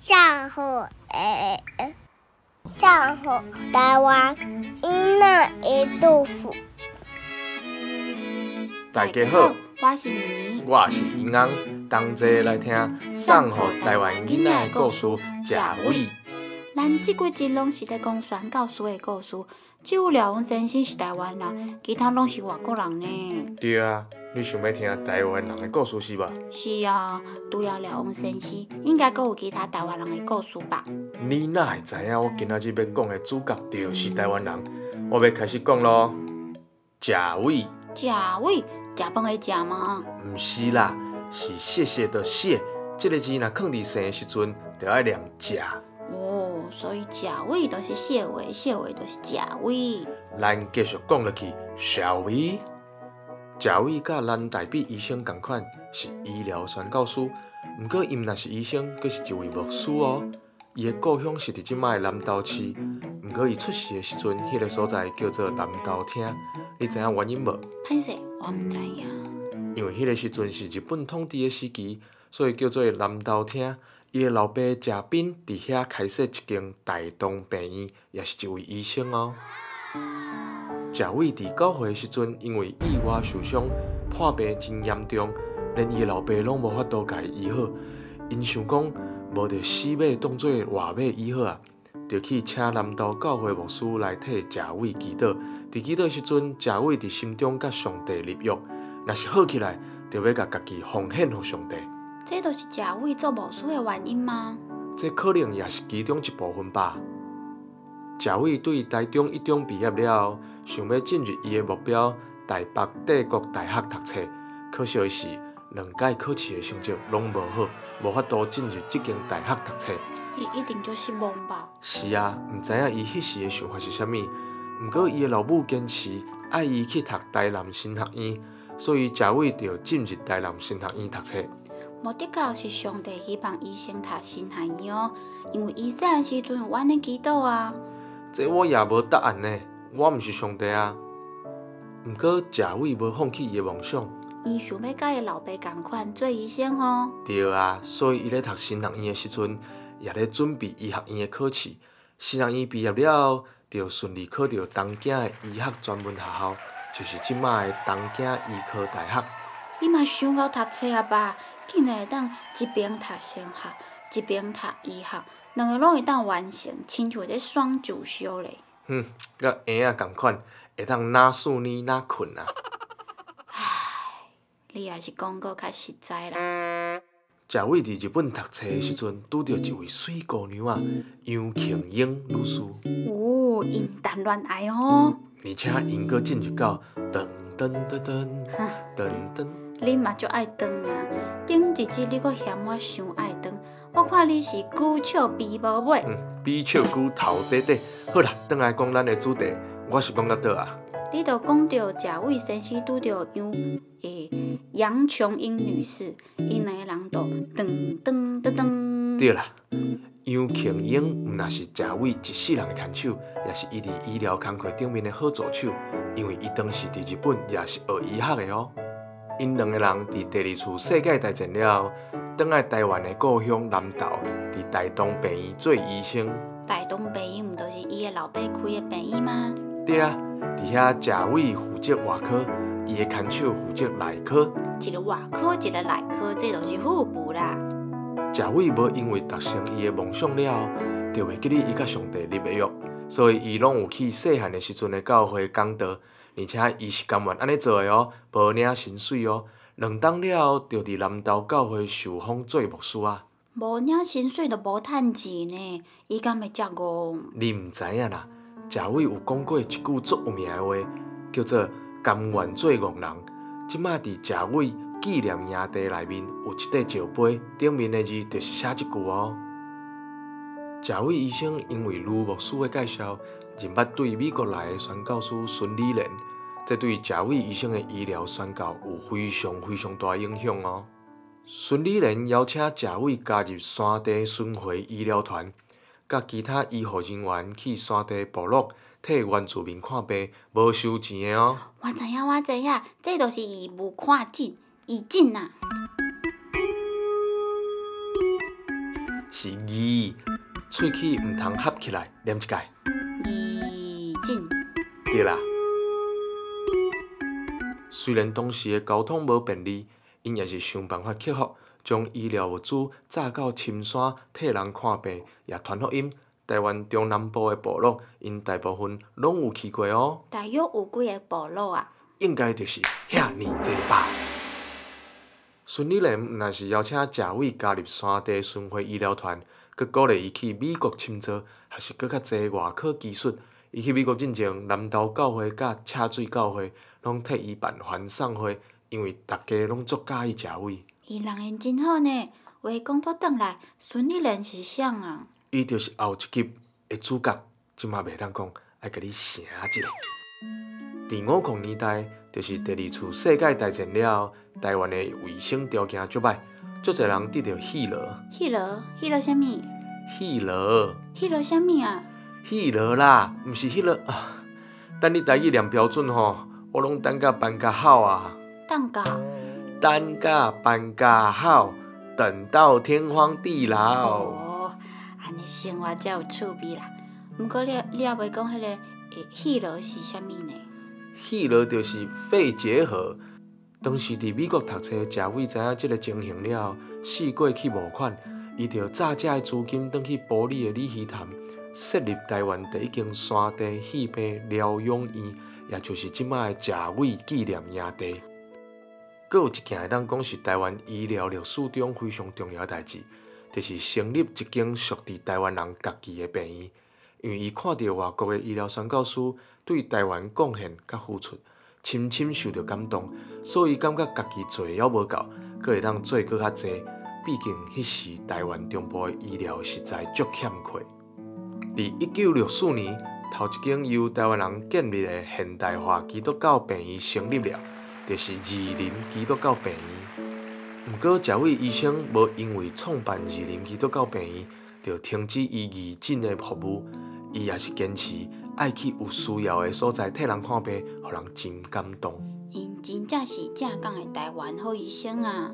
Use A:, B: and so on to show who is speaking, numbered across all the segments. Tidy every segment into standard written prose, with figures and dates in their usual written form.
A: 送予送予台灣囡仔的故事。
B: 大家好，
C: 我是妮妮，
B: 我是英翁，同齊來聽送予台灣囡仔的故事。謝偉，
C: 咱這幾集攏是咧講宣教師的故事，只有廖翁先生是台灣人，其他攏是外國人呢。
B: 對啊，你想欲聽台灣人的故事是無？
C: 是啊，除了廖翁先生，應該閣有其他台灣人的故事吧？
B: 你哪會知影我今仔日欲講的主角就是台灣人？我欲開始講囉。謝偉，
C: 謝偉，食飯的食嗎？
B: 毋是啦，是謝謝的謝。這个字若囥佇姓的時陣，就愛念謝。
C: 哦，所以謝偉就是謝話，謝話就是謝偉。
B: 咱繼續講落去，Shall we？謝偉佮藍大筆醫生仝款，是醫療宣教師。毋過伊毋但是醫生，閣是一位牧師哦。伊的故鄉是佇這擺的南投市，毋過伊出世的時陣，彼个所在叫做南投廳。你知影原因無？
C: 歹勢，我毋知影。
B: 因為彼个時陣是日本統治的時期，所以叫做南投廳。伊的老爸謝斌佇遐開設一間大同病院，也是一位醫生哦。謝偉佇9歲的時陣，因為意外受傷，破病真嚴重，連伊的老爸攏無法度共伊醫好。𪜶想講，無就死馬當做活馬醫好啊，就去請南投教會牧師來替謝偉祈禱。佇祈禱時陣，謝偉佇心中佮上帝立約，若是好起來，就欲共家己奉獻予上帝。
C: 這就是謝偉做牧師的原因嗎？
B: 這可能也是其中一部分吧。謝偉對台中一中畢業了後，想欲進入伊的目標台北帝國大學讀冊。可惜的是，兩屆考試的成績攏無好，無法度進入這間大學讀冊。
C: 伊一定足失望吧？
B: 是啊，毋知影伊彼時的想法是啥物。毋過伊的老母堅持愛伊去讀台南神學院，所以謝偉就進入台南神學院讀冊。
C: 無的確是上帝希望伊先讀神學院哦，因為伊細漢時陣有按呢祈禱啊。
B: 這我也無答案呢，我毋是上帝啊。毋過謝偉無放棄伊的夢想。
C: 伊想欲佮伊老爸仝款做醫生哦。
B: 對啊，所以伊咧讀神學院的時陣，也咧準備醫學院的考試。神學院畢業了後，就順利考著東京的醫學專門學校，就是這擺的東京醫科大學。
C: 伊嘛傷𠢕讀冊啊吧？竟然會當一邊讀神學，一邊讀醫學，兩个攏會當完成，親像這雙主修咧。
B: 哼，佮嬰仔仝款，會當哪睏呢哪睏啊！
C: 唉，你也是講閣較實在啦。
B: 謝偉佇日本讀冊的時陣，拄著一位媠姑娘仔楊慶英女士。
C: 哦，𪜶談戀愛哦。
B: 而且𪜶閣進入到噔噔噔噔噔噔。
C: 你嘛足愛長啊！頂一集你閣嫌我傷愛長，我看你是龜笑鱉無尾。
B: 比笑龜頭短短。好啦，轉來講咱的主題，我是講到佗啊？
C: 你著講著謝偉先生拄著楊楊瓊英女士，𪜶兩個人就噔噔噔噔。
B: 對啦，楊慶英毋但是謝偉一世人的牽手，也是伊佇醫療工課頂面的好助手，因為伊當時佇日本也是學醫學的哦。𪜶兩个人佇第二次世界大戰了後，轉來台灣的故鄉南投，佇大同病院做醫生。
C: 大同病院毋就是伊的老爸開的病院嗎？
B: 對啊，佇遐謝偉負責外科，伊的牽手負責內科。
C: 一个外科，一个內科，這就是互補啦。
B: 謝偉無因為達成伊的夢想了後，就袂記得伊佮上帝立的約，所以伊攏有去細漢的時陣的教會講道。而且伊是甘願按呢做的哦，無領薪水哦。2冬了後，就佇南投教會受封做牧師啊。
C: 無領薪水就無趁錢呢，伊敢會遮戇？
B: 你毋知影啦，謝偉有講過一句足有名的話，叫做“甘願做戇人”。這擺佇謝偉紀念營地內面有一塊石碑，頂面的字就是寫這句哦。謝偉醫生因為盧牧師的介紹，認捌對美國來的宣教師孫理蓮，這對謝偉醫生的醫療宣教有非常非常大影響哦。孫理蓮邀請謝偉加入山地巡迴醫療團，佮其他醫護人員去山地部落替原住民看病，無收錢的哦。
C: 我知影，我知影，這就是義務看診，義診啊。
B: 是義，喙齒毋通合起來，念一擺。
C: 義診。
B: 對啦。雖然當時的交通無便利，𪜶也是想辦法克服，將醫療物資載到深山替人看病，也傳福音。台灣中南部的部落，𪜶大部分攏有去過哦。
C: 大約有幾个部落啊？
B: 應該就是遐爾濟吧。孫理蓮毋但是邀請謝偉加入山地巡迴醫療團，閣鼓勵伊去美國深造，抑是閣較濟外科技術。伊去美國進前，南投教會佮赤水教會攏替伊辦歡送會，因為逐家攏足佮意謝偉。
C: 伊人緣真好呢。話講倒轉來，孫理蓮是啥啊？
B: 伊就是後一集的主角，這馬袂當講，愛共你成一下。佇50年代，就是第二次世界大戰了後，台灣的衛生條件足歹，足濟人得著肺癆。
C: 肺癆？彼落啥物？
B: 肺癆。
C: 彼落啥物啊？
B: 肺癆啦，毋是彼落。等你台語念標準吼，我攏等甲班甲好啊。
C: 等甲？
B: 等甲班甲好，等到天荒地老。
C: 哦，按呢生活才有趣味啦。毋過你猶未講彼个肺癆是啥物呢？
B: 肺癆就是肺結核。當時佇美國讀冊的謝偉知影這个情形了後，四過去募款，伊就詐遮的資金轉去埔里的鯉魚潭，設立台灣第一間山地肺病療養院，也就是這馬的謝偉紀念營地。閣有一件會當講是台灣醫療歷史中非常重要的代誌，就是成立一間屬佇台灣人家己的病院。因為伊看著外國的醫療宣教師對台灣貢獻佮付出，深深受著感動，所以感覺家己做的猶無夠，閣會當做閣較濟。畢竟彼時台灣中部的醫療實在足欠缺。佇1964年，頭一間由台灣人建立的現代化基督教病院成立了，就是士林基督教病院。毋過，謝偉醫生無因為創辦士林基督教病院，就停止伊義診的服務。伊也是堅持愛去有需要的所在替人看病，予人真感動。
C: 𪜶真正是正港的台灣好醫生啊！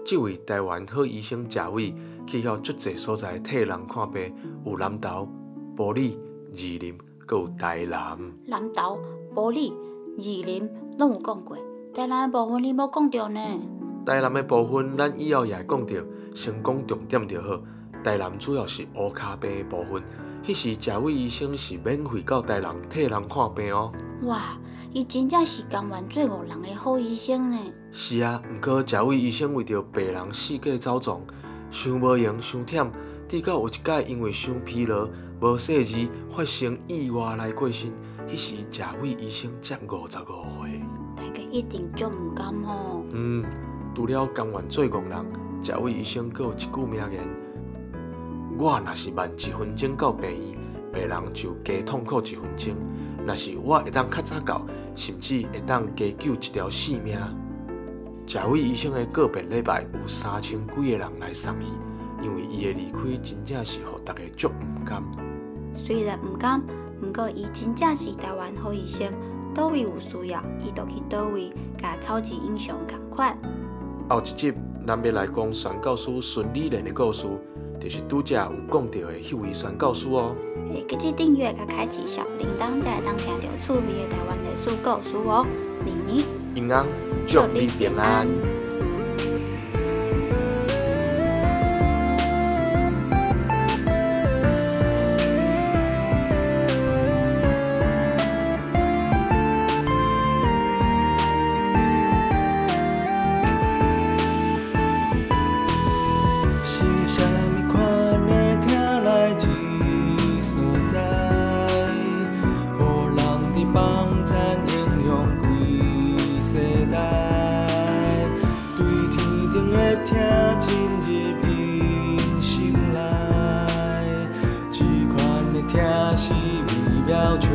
B: 這位台灣好醫生謝偉去遐足濟所在替人看病，有南投、埔里、士林，閣有台南。
C: 南投、埔里、士林攏有講過，台南的部分你無講著呢？
B: 台南的部分，咱以後也會講著，先講重點就好。台南主要是烏跤病的部分，彼時謝偉醫生是免費到台南替人看病哦。
C: 哇，伊真正是甘願做憨人的好醫生呢。
B: 是啊，毋過謝偉醫生為著病人四界走傱，傷無閒，傷忝，直到有一擺因為傷疲勞、無細膩，發生意外來過身。彼時謝偉醫生才55歲。
C: 大家一定足毋甘吼。
B: 嗯，除了甘願做憨人，謝偉醫生閣有一句名言：我若是慢一分鐘到病院，病人就加痛苦一分鐘；若是我會當較早到，甚至會當加救一條性命。謝偉醫生的告別禮拜有3000幾个人來送伊，因為伊的離開真正是予大家足毋甘。
C: 雖然毋甘，毋過伊真正是台灣好醫生，佗位有需要，伊就去佗位，佮超級英雄仝款。
B: 後一集，咱欲來講宣教師孫理蓮的故事，就是拄才有講著的彼位宣教師哦。
C: 會記得訂閱佮開啟小鈴鐺，才會當聽著趣味的台灣歷史故事哦。妮妮，
B: 英安，祝你平安。
D: 是啥物款的疼來這所在，予人佇放田影響規世代，對天頂的疼進入𪜶心內，這款的疼是微妙笑。